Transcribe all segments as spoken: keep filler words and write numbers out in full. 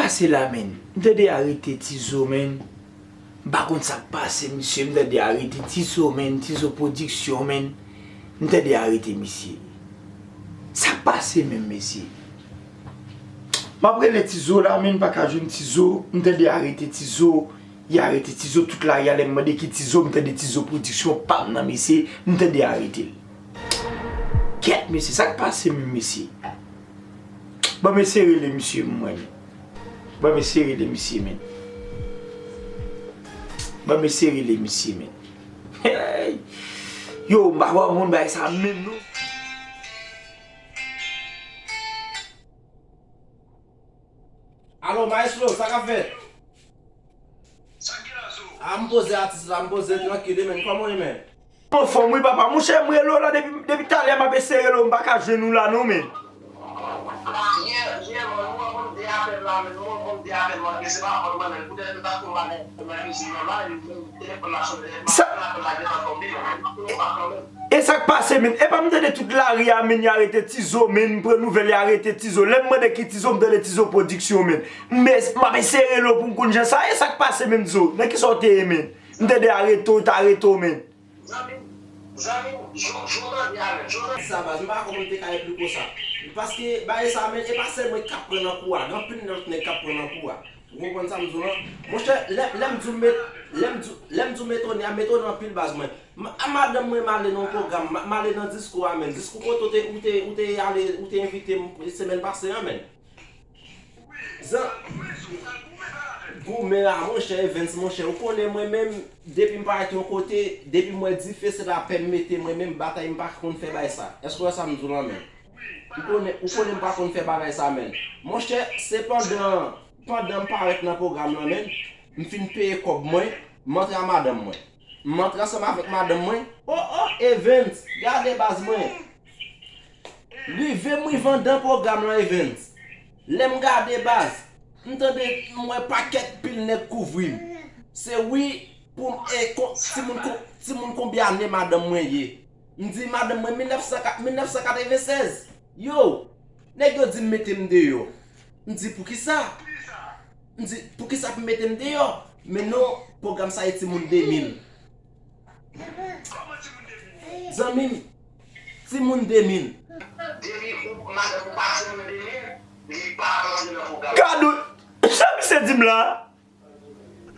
Pase la, menn. M tande arete Tizo, menn. M pa konn sa k pase, misye. M tande arete Tizo, menn. Tizo Pwodiksyon, menn. M tande arete misye. Sa k pase menm, mesye? M ap rele Tizo la, menn, m pa ka jwenn Tizo. M tande arete Tizo. Y arete Tizo tout lari a. Lè m mande ki Tizo, m tande Tizo Pwodiksyon p ap nan, mesye. M tande arete l. Kèt, mesye, sa k pase menm, mesye? Ban m eseye rele misye m wè, menn. Ban m eseye rele misye, menn. Ban m eseye rele misye, menn. Hey! Yo, m pa konprann bagay sa menm, non. Alo, maestro, sa k ap fèt? A, m poze atis la, m poze trankil, men kòman w ye, men? Anfòm wi papa, monchè, m rele w la depi, depi talè m ap eseye rele w, m pa ka jwenn ou la non, men. Sa, e sa k pase, men? Epa m tande tout lari a, men, y arete Tizo, men, m pran nouvèl, y arete Tizo. Lè m mande ki Tizo, m tande Tizo Pwodiksyon, men. Men, m ap eseye rele w pou m konn jan sa, e sa k pase, men, Tizo? Nan kisa w te ye, men? M tande arete w, t arete w, men. Zanmi m, zanmi m, jan, jan w tande a menm, jan w tande. Sa baz, m pa konn te ka repli konsa. Paske bagay sa menm, e pa sèl mwen k ap pran nan kou a, gen anpil lòt nèg k ap pran nan kou a. Ou konprann sa m di w lan? Monchè, lè, lè m di w met, lè m di, lè m di w m etone a, m etone anpil baz mwen. M, a madanm mwen m ale nan yon pwogram, m, m ale nan diskou a menm. Diskou kote ou te, ou te, ou te ale, ou te envite m semèn pase an menm. Zan, goumen a, monchè, Evens, monchè, ou konnen mwen menm, depi m parèt yon kote, depi m wè dife, se lapè m mete mwen menm, batay m pa konn fè bay sa. Èske w wè sa m di w lan menm? Ou konnen, ou konnen m pa konn fè bagay sa menm. Monchè, se pandan, pandan m parèt nan pwogram lan menm, m fin peye kòb mwen, m antre a madanm mwen. M antre ansanm avèk madanm mwen. O, o, Evens, gade baz mwen. Rive m rive anndan pwogram lan, Evens. Lè m gade baz, m tande m wè pakèt pil nèg kouvri m. Se wi pou m, e, kon, timoun, kon, timoun konbyen ane madanm mwen ye. M di madanm mwen mil nèf san, mil nèf san katreven sèz. Yo, nèg yo di m mete m deyò. M di poukisa? M di poukisa pou mete m deyò? Men non, pwogram sa e timoun de mil. Zanmi m, timoun de mil. Depi ou, madanm ou pa timoun de mil, li pa antre nan pwogram. Gad ou, sa misye di m la?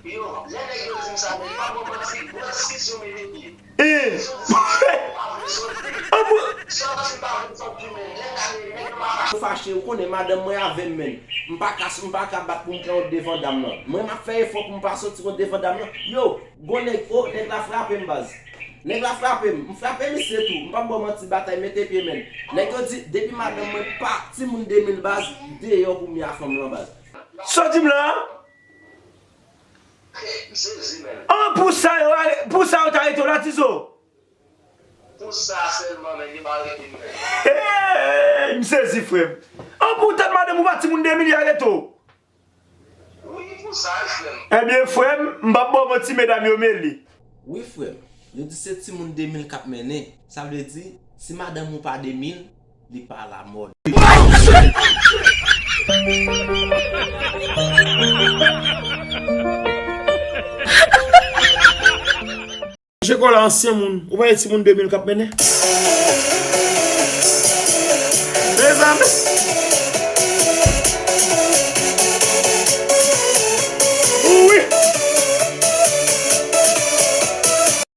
Yo, lè nèg yo di m sa, men pa bon manti, bon, si sou mwen li ye. Eh. Sou di sa, ou pa vle soti. Soti pa vle soti, men nèg la, men nèg yo pa fache. Ou fache, ou konnen madanm mwen avè m, men. M pa ka, m pa ka bat pou m pran yon devan dam nan. Mwen, m ap fè efò pou m pa soti yon devan dam nan. Yo, gon nèg, o, nèg la frape m, baz. Nèg la frape m. M frape misye tou. M p ap ba w manti, batay mete pye, men. Nèg yo di, depi madanm mwen pa timoun de mil, baz, deyò pou m ye a fanm lan, baz. Sa w di m la? M sezi, men. An, pou sa yo are-, pou sa yo t arete w la, Tizo? Pou sa sèlman, men, yo pa arete m, men. Hey, m sezi, frè m. An, pou tèt madanm ou pa timoun de mil, yo arete w? Wi, pou sa, wi, frè m. Ebyen, frè m, m p ap ba w manti, medam yo mele. Wi, frè m. Yo di se timoun de mil k ap mennen. Sa vle di, si madanm ou pa de mil, li pa lamòd. Che Kola ansyen moun. Ou pa wè timoun de mil k ap mennen? Mezanmi.